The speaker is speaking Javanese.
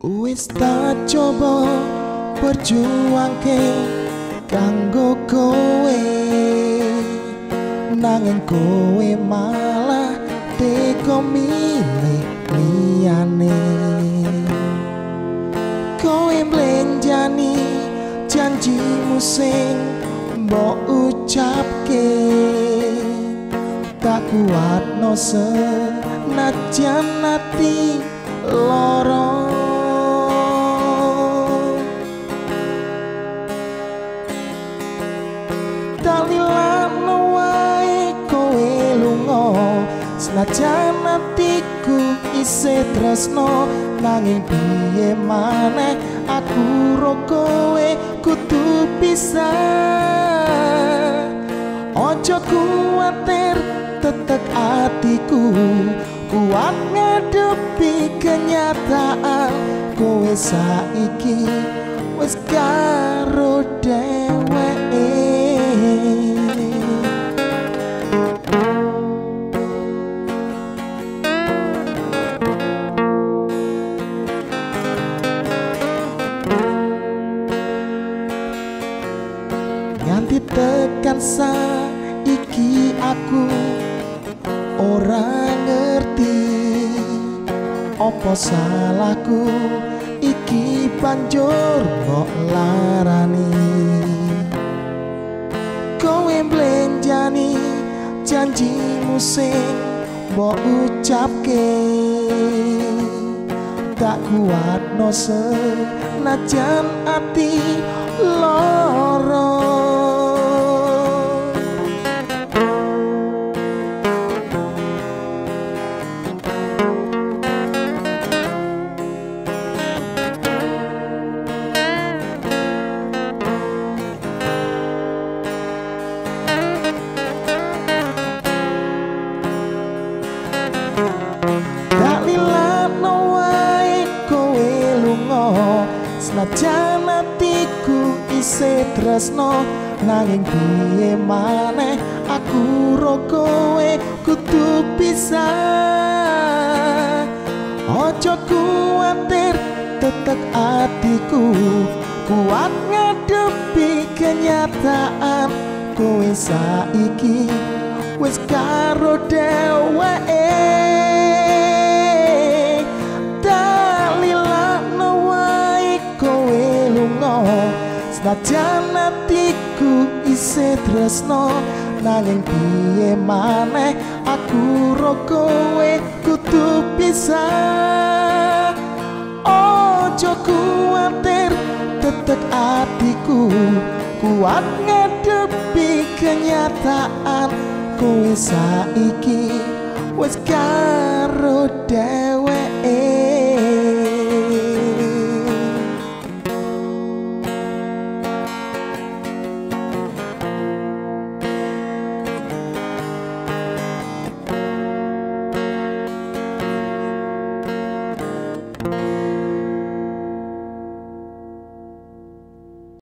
Wis tak coba perjuangke kanggo kowe, nanging kowe malah teko milih liyane. Kowe mblenjani janjimu sing mbok ucapke, tak kuatno senajan ati lara. Dalilano wae kowe lunga, senajan atiku isih tresno, nanging piye maneh aku ro kowe kudu pisah. Ojo kuwatir, tetek atiku kuat ngadepi kenyataan, kowe saiki wis karo dheweke. Nganti tekan saiki aku ora ngerti opo salahku, iki banjur mbok larani. Kowe mblenjani janjimu sing mbok ucapke, tak kuatno senajan ati lara. Senajan atiku isih tresno, nanging piye maneh aku ro kowe kudu pisah. Ojo kuwatir, tetek atiku kuat ngadepi kenyataan, kowe saiki wis karo dheweke. Senajan atiku isih tresno, nanging piye maneh aku ro kowe kudu pisah. Ojo kuwatir, tetek atiku kuat ngadepi kenyataan, kowe saiki wis karo dheweke.